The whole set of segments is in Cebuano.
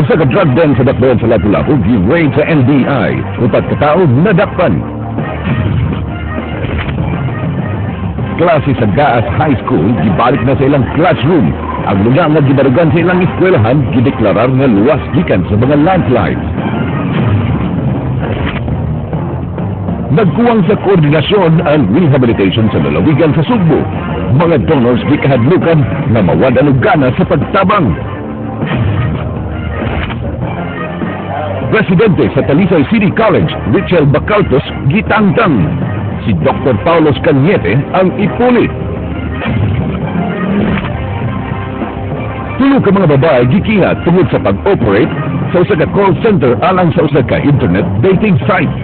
Usa ka drug den sa Dakbayan sa Lapu-Lapu gi-raid sa NBI. Upat ka tawo nadakpan. Klase sa Gaas High School gibalik na sa ilang classroom. Ang lugar nga gibarugan sa ilang eskwelahan gideklarar nga luwas gikan sa mga landslides. Nagkuwang sa koordinasyon ang rehabilitation sa lalawigan sa Sugbo. Mga donors gikahadlukan nga mawad-an og gana sa pagtabang. Presidente sa Talisay City College, Richel Bacaltos, gitangtang. Si Dr. Paulos Cañete ang ipulit. Tulo ka mga babae gikiha tungod sa pag-operate sa usa ka call center alang sa usa ka internet dating site.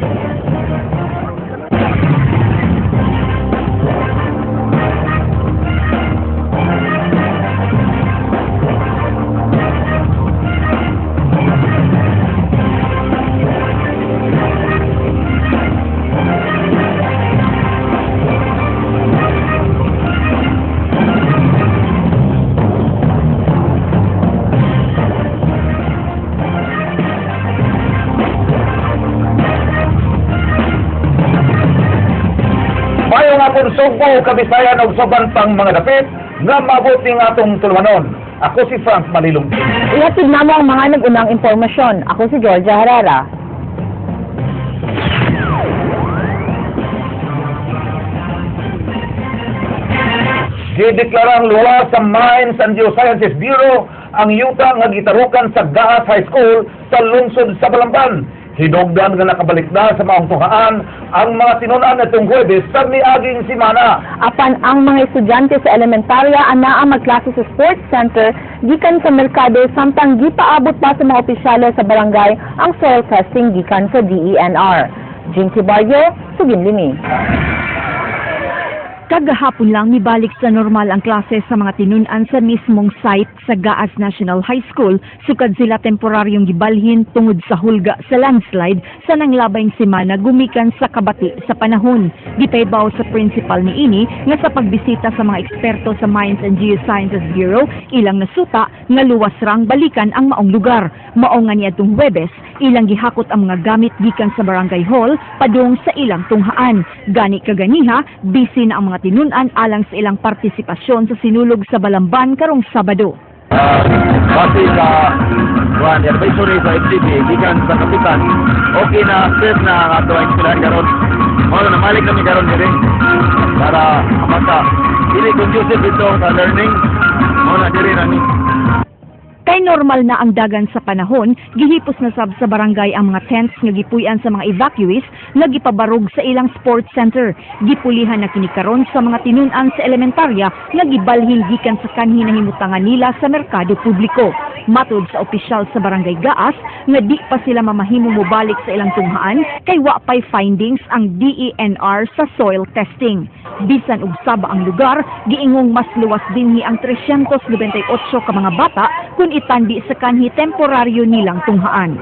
Sugbo, Kabisayan ug soban pang mga dapit nga maabot ning atong tulumanon. Ako si Frank Malilong. Ihatid namo ang mga nag-unang impormasyon. Ako si Georgia Herrera. Gideklarang luwas sa Mines and Geosciences Bureau ang yuta nga gitarukan sa Gaas High School sa lungsod sa Balamban. Hinugdan nga nakabalik na sa maong tunghaan ang mga tinunan nitong Huwebes sa miaging simana. Apan ang mga estudyante sa elementarya anaa magklase sa sports center gikan sa merkado samtang gipaabot pa sa mga opisyales sa barangay ang soil testing gikan sa DENR. Jinky Barrio, Suginlimi. Kagahapon lang mibalik sa normal ang klase sa mga tinun-an sa mismong site sa Gaas National High School sukad sila temporaryong gibalhin tungod sa hulga sa landslide sa nanglabayng semana gumikan sa kabati sa panahon. Gipaybaw sa principal niini nga sa pagbisita sa mga eksperto sa Mines and Geosciences Bureau ilang nasuta nga luwas rang balikan ang maong lugar. Mao nga niadtong Huwebes ilang gihakot ang mga gamit gikan sa barangay hall padung sa ilang tunghaan. Gani kaganiha busy na ang mga tinun-an alang sa ilang partisipasyon sa sinulog sa Balamban karong Sabado. Base sa advisory sa FCB gikan sa kapitan, okay na, safe na ang ato ang eskwelahan karon. Mao na namalik kami karon diri para maka dili conducive ito sa learning. Mao na diri na ni. Kay normal na ang dagan sa panahon, gihipos na sab sa barangay ang mga tents nga gipuy-an sa mga evacuees nga gipabarog sa ilang sports center. Gipulihan na kini karon sa mga tinun-an sa elementarya nga gibalhin gikan sa kanhi nahimutangan nila sa merkado publiko. Matod sa opisyal sa barangay Gaas nga di pa sila mamahimo mobalik sa ilang tunghaan kay wa pay findings ang DENR sa soil testing. Bisan og saba ang lugar, giingong mas luwas dinhi ang 398 ka mga bata kun itandi sa kanhi temporaryo nilang tunghaan.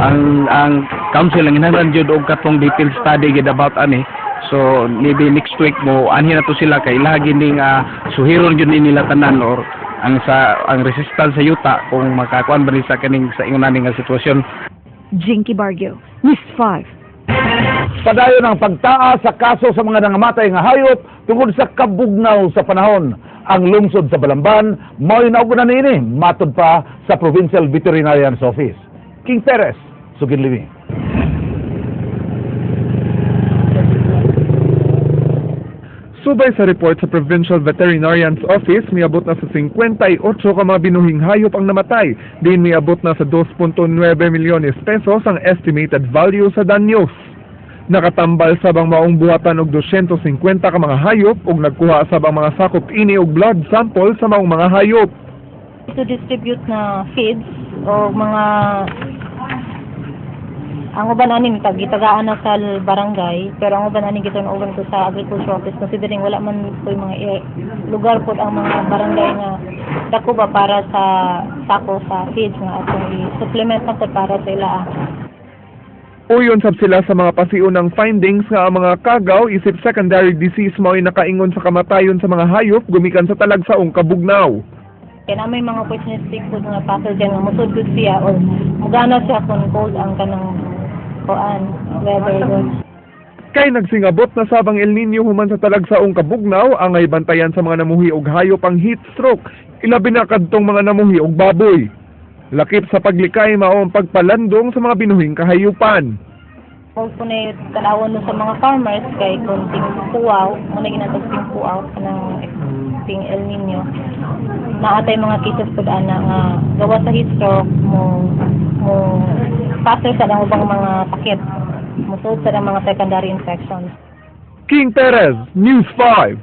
Ang council ang hinanglan jud og katong detailed study gid about ani. So maybe next week mo anhi na to sila kay ilaha gining suhiron jud ni nila tanan or ang sa ang resistance sa yuta kung makakuan ba ni sa kaning sa ingon ani nga sitwasyon. Jinky Barrio, News 5. Padayon ang pagtaas sa kaso sa mga nangamatay nga hayop tungod sa kabugnaw sa panahon. Ang lungsod sa Balamban mao'y naugunan niini matod pa sa Provincial Veterinarian's Office. King Perez, Suginlimi. Subay sa report sa Provincial Veterinarian's Office, miabot na sa 58 ka mga binuhing hayop ang namatay. Din miabot na sa 2.9 milyones pesos ang estimated value sa danyos. Nakatambal sabang maong buhatan og 250 ka mga hayop ug nagkuha sabang mga sakop ini og blood sample sa maong mga hayop. To distribute na feeds o mga ang uban ani gitagaan na sa barangay, pero ang uban ani gituon ko sa agriculture office considering wala man po yung mga lugar po ang mga barangay nga dako ba para sa sako sa feeds nga atong i-supplement na po para sa ila. Uyon sab sila sa mga pasiunang findings nga ang mga kagaw isip secondary disease mao'y nakaingon sa kamatayon sa mga hayop gumikan sa talagsaong kabugnaw. Kaya na may mga opportunistic pud nga pathogen nga musud gud siya or mugana siya kung cold ang kanang kuan weather gud. Kay nagsingabot na sabang El Nino human sa talagsaong kabugnaw, angay bantayan sa mga namuhi og hayop ang heat stroke, ilabi na kadtong mga namuhi og baboy. Lakip sa paglikay mao ang pagpalandong sa mga binuhing kahayupan. Huwag po na tanawon no sa mga farmers kay kung tingpuaw, mao na ginatawag tingpuaw kanang ting El Nino. Naa tay mga cases pud ana nga gawa sa heat stroke mo faster sa ang ubang mga sakit. Musud sa ang mga secondary infections. King Perez, News 5.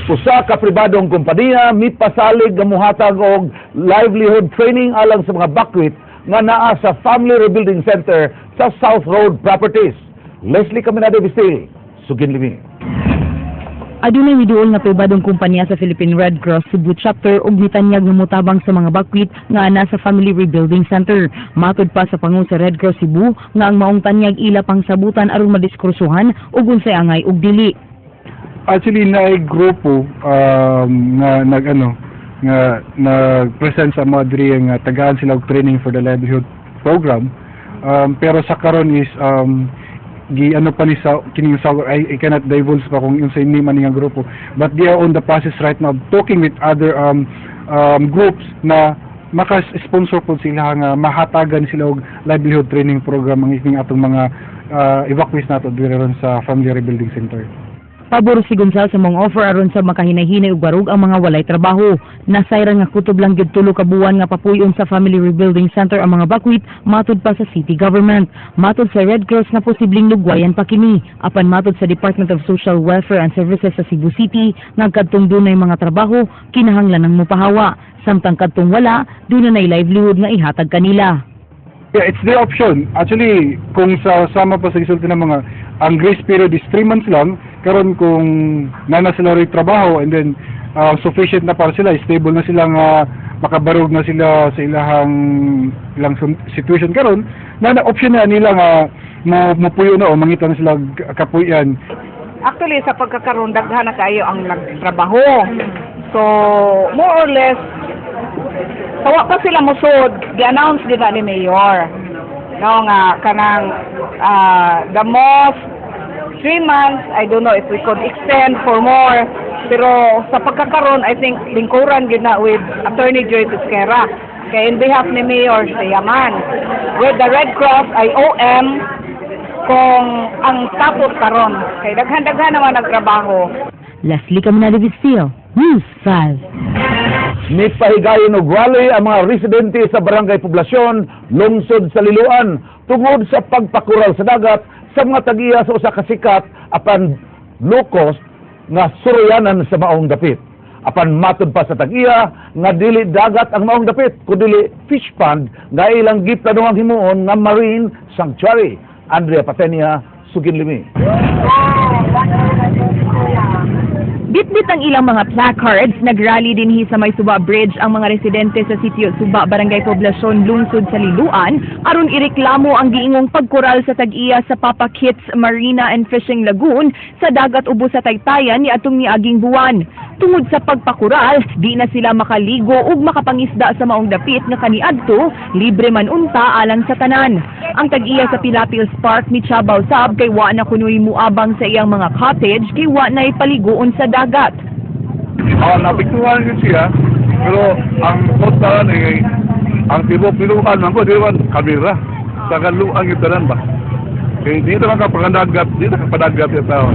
Usa ka pribadong kompanya mipasalig nga mohatag og livelihood training alang sa mga bakwit nga naa sa Family Rebuilding Center sa South Road Properties. Leslie Caminada Vistil, Sugin Limi. Adunay miduol nga pribadong kumpanya sa Philippine Red Cross Cebu Chapter ug mitanyag nga motabang sa mga bakwit nga ana sa Family Rebuilding Center. Matod pa sa pangu sa Red Cross Cebu nga ang maong tanyag ila pang sabutan aron madiskursuhan ug unsay angay ug dili. Actually, naay grupo nga nag ano nga nag-present sa mga diri nga tagaan sila og training for the livelihood program, pero sa karon is gi ano pa ni sa kining sa I cannot divulge pa kung unsay name ani nga grupo, but they are on the process right now of talking with other groups na maka-sponsor po sila nga mahatagan sila og livelihood training program ang ining atong mga evacuees nato diri ron sa Family Rebuilding Center. Pabor si Gonzal sa mga offer aron sa makahinay-hinay ug barug ang mga walay trabaho. Nasayran nga kutob lang gyud 3 ka buwan nga papuyon sa Family Rebuilding Center ang mga bakwit, matod pa sa city government. Matod sa Red Cross nga posibleng lugwayan pa kini. Apan matod sa Department of Social Welfare and Services sa Cebu City nga kadtong dunay mga trabaho kinahanglan ng mopahawa. Samtang kadtong wala, duna nay livelihood nga ihatag kanila. Yeah, it's their option. Actually, kung sa sama pa sa gisulti ng mga ang grace period is 3 months lang, karon kung nana sila rin trabaho and then sufficient na para sila, stable na sila nga makabarog na sila sa ilahang ilang situation karon, na na option na nila nga mo mopuyo na o mangita na sila kapuyan. Actually, sa pagkakaroon, daghan na kayo ang nagtrabaho. So, more or less, sawa pa sila musod, gi-announce gid na ni Mayor. No nga kanang the most 3 months, I don't know if we could extend for more. Pero sa pagkakaroon, I think lingkuran gid na with Attorney Joy Pesquera. Kay in behalf ni Mayor siya man. With the Red Cross, IOM, kung ang status karon kay daghan-daghan naman nagtrabaho. Leslie Caminada Vistil, News 5. Nipahigayon og rally ang mga residente sa Barangay Poblasyon, lungsod sa Liloan, tungod sa pagpakural sa dagat sa mga tagiya sa usa ka sikat apan low cost nga suroyanan sa maong dapit. Apan matod pa sa tag-iya nga dili dagat ang maong dapit kundi fish pond nga ilang giplanuhang himuon nga marine sanctuary. Andrea Patenia, Sugin Limi. Bitbit ang ilang mga placards, nagrally dinhi sa may Suba Bridge ang mga residente sa Sitio Suba, Barangay Poblasyon, lungsod sa Liloan, aron ireklamo ang giingong pagkural sa tag-iya sa Papa Kits Marina and Fishing Lagoon sa dagat ubos sa Taytayan niadtong niaging buwan. Tungod sa pagpakural, di na sila makaligo ug makapangisda sa maong dapit nga kaniadto, libre man unta alang sa tanan. Ang tag-iya sa Pilapils Park ni Chabaw sab kay wa na kunoy muabang sa iyang mga cottage kay wa na'y paliguon sa dagat. Ah, naapektuhan yun siya, pero ang kontaran eh, ang tibok piluan man ko, di man kamera. Sa kaluang yung tanan ba? Kaya dito ka kapagdagat, dito ka padagat yung tao.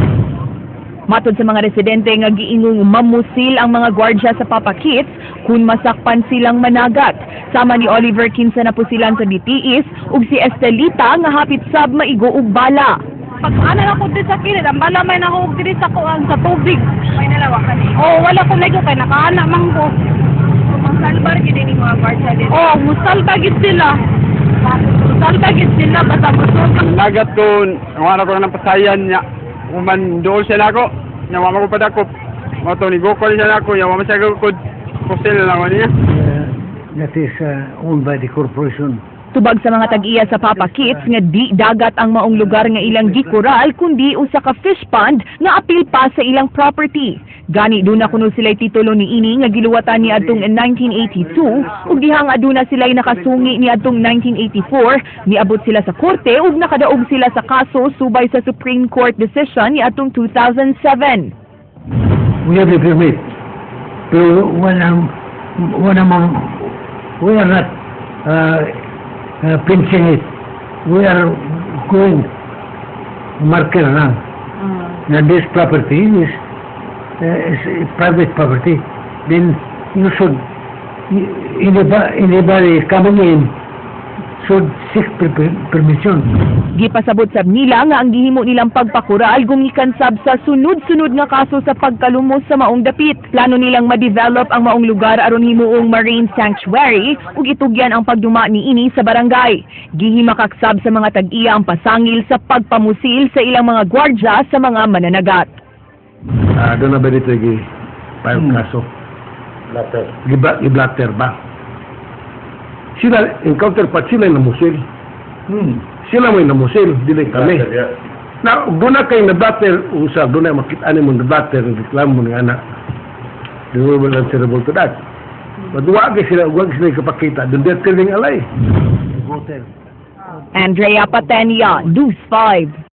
Matod sa mga residente nga giingong mamusil ang mga gwardya sa Papa Kits kung masakpan silang managat. Sama ni Oliver kinsa na pusilan sa BTS ug si Estelita nga hapit sab maigo og bala. Pag ana na ko diri sa kilid, ang bala may nahuog diri sa kuan sa tubig. May nalawa ka ni. Oh, wala ko ligo kay nakaana man ko. Masalbar gid ni mga gwardya diri. Oh, musalba gid sila. Musalba gid sila basta musod. Dagat ko, wala ko ng pasayan niya. Human dool siya nako, nya wa man ko padakop. Mao to ni gukol siya nako, nya wa man siya gukod. Pusil lang niya. That is owned by the corporation. Tubag sa mga tag-iya sa Papa Kits nga di dagat ang maong lugar nga ilang gikural kundi usa ka fish pond nga apil pa sa ilang property. Gani duna kuno sila'y titulo niini nga giluwatan ni adtong 1982 ug diha nga aduna sila'y nakasungi ni adtong 1984, niabot sila sa korte ug nakadaog sila sa kaso subay sa Supreme Court decision ni adtong 2007. We have the permit. Pero wala mo, we are not fencing it. We are going marker lang. Na this property is private property. Then you should, anybody coming in should seek permission. Gipasabot sab nila nga ang gihimo nilang pagpakural gumikan sab sa sunod-sunod nga kaso sa pagkalumos sa maong dapit. Plano nilang ma-develop ang maong lugar aron himuong marine sanctuary ug itugyan ang pagduma niini sa barangay. Gihimakak sab sa mga tag-iya ang pasangil sa pagpamusil sa ilang mga gwardya sa mga mananagat. Doon na ba dito gi file kaso? Blatter. Gi-blatter ba? Sila, in counterpart, sila yung namusil. Sila mo yung namusil, dili kami. Blatter, yeah. Na, doon na kayo na-blatter, usab, doon na makita ni mo na-blatter, reklamo ni anak. They were well answerable to that. But wag sila kapakita, doon they're telling a lie. Andrea Patenia, News 5.